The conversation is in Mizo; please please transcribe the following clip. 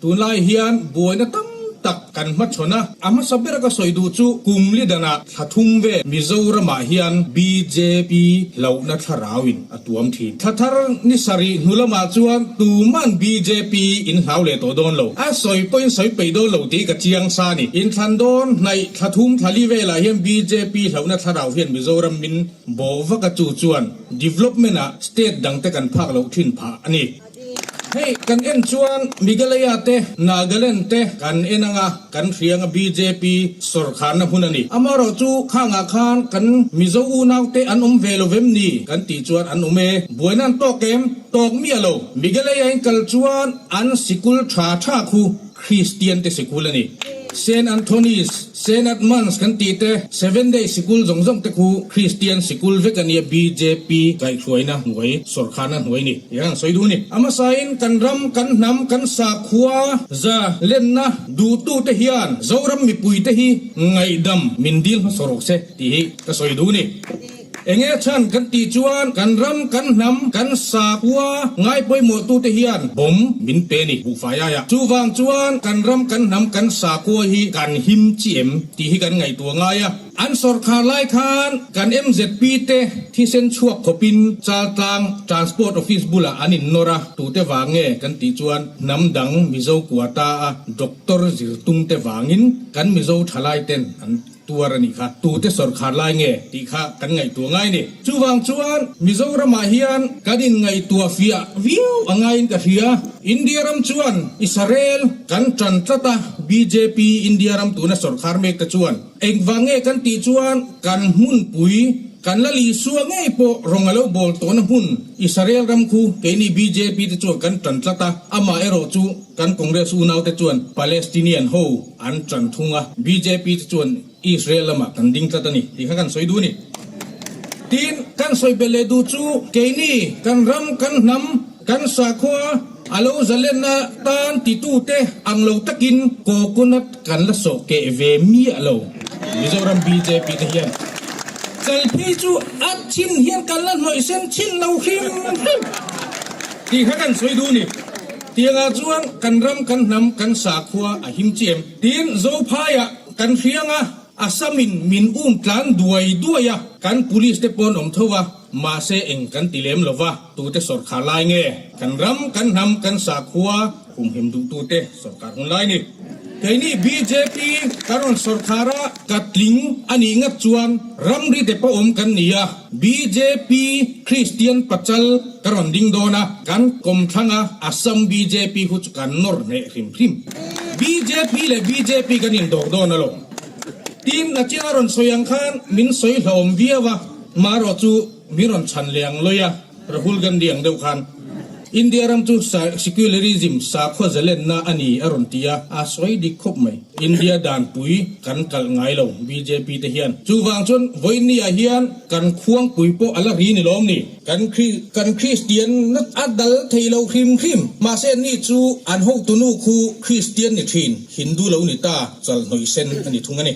Tunlai hian buaina tam tak kan hmachhawn a, a hmasa bera ka sawi duh chu kum li danah thla thum vel Mizoramah hian bjp hlauhna thlarauin a tuam thin. Thla thar ni sarih hnu lamah chuan tuman bjp in hlau leh tawh dawn lo. A sawi pawhin sawi peih dawn lo tih ka chiang sa a ni. Inthlan dawn hnaih thla thum thla li velah hian bjp hlauhna thlarau hian Mizoram min bawh vak a chu chuan development ah state dangte kan phak loh thin phah a ni. Hei kan en chuan Meghalaya te, Nagaland te kan en anga kan hria anga bjp sawrkharna hmun a ni. Amaherawh chu khangah khan kan Mizo unau te an awm ve lo vem ni kan tih chuan an awm e. Buaina an tawk em? Tawk miah lo. Meghalaya in kal chuan an sikul tha tha khu Kristian te sikul a ni. Saint Anthony's, Saint Edmund's kan tih te, Seven Day sikul zawng zawng te khu Kristian sikul vek a nia bjp kaihhruaina hnuai, sawrkharna hnuai ni tih khan an sawi duh a ni. A hmasain kan ram, kan hnam, kan sakhua za lenna duhtu te hian Zoram mipui te hi ngaihdam min dil hmasa rawh se tih hi ka sawi duh a ni. Enge chhan kan tih chuan kan ram, kan hnam, kan sakhua ngai pawimawhtute hian bawm min pe ni buhfai aia. Chuvang chuan kan ram, kan hnam, kan sakhua hi kan him chi em tih hi kan ngaihtuah ngai a. An sawrkhar lai khan kan MZP te thisen chhuak khawpin Chaltlang Transport Office bulah an innawr a, tute vang nge kan tih chuan hnam dang Mizo quota a doctor zirtum te vangin kan Mizo thalai ten an Tuar a nih kha, tute sawrkhar lai nge tih kha kan ngaihtuah ngai a ni. Chuvang chuan Mizoramah hian kan inngaihtuah fiah viau a ngaiin ka hria. India ram chuan Israel kan tan tlat a, bjp India ram tuna sawrkhar mek te chuan engvang nge kan tih chuan kan hmunpui kan la Lisua ngei pawh rawng a lo bawl tawhna hmun Israel ram khu keini bjp te chuan kan tan tlat a, amaherawh chu kan Congress unaute chuan Palestinian ho An ṭan thung a, bjp te chuan Israel lamah kan ding tlat a ni tih kha kan sawi duh a ni. Tin, kan sawi belh leh duh chu keini kan ram, kan hnam, kan sakhua a lo zalenna tan titute ang lo takin coconut kan la sawh keh ve miah lo. Mizoram bjp te hian kalphei chu a chin hian kan la hnawih sen chin lo hrim hrim tih kha kan sawi duh a ni. Tiangah chuan kan ram, kan hnam, kan sakhua a him chi em? Tin, Zophaiah kan hriang a, Assam-in min um tlan duai duai a, kan police te pawh an awm tho a, mahse eng kan ti lem lo va, tute sawrkhar lai nge? Kan ram, kan hnam, kan sakhua humhim duhtute sawrkhar hun lai ni. Keini bjp kan rawn sawrkhar a, ka tling a nih ngat chuan ramri te pawh awm kan ni a, Bjp Kristian pachal ka rawn ding dawn a, kan kawmthlang a, Assam bjp hu chu kan nawr hneh hrim hrim. Bjp leh bjp kan indawr dawn alawm. Tin, nachin a rawn sawi ang khan min sawi hlawm viau a, marawh chu min rawn chhan leh ang lawi a. Rahul Gandhi ang deuh khan India ram chu secularism, sakhua zalenna a ni a rawn ti a, a sawi dik khawp mai. India danpui kan kalh ngai lo bjp te hian. Chuvang chuan vawiin ah hian kan khuangpui pawh a la ri ni lawm ni. Kan kan Kristian a dal thei lo hrim hrim. Mahse ni chu an hotunu khu Kristian ni thin, Hindu lo ni ta, chalhnawih sen a ni thung a ni.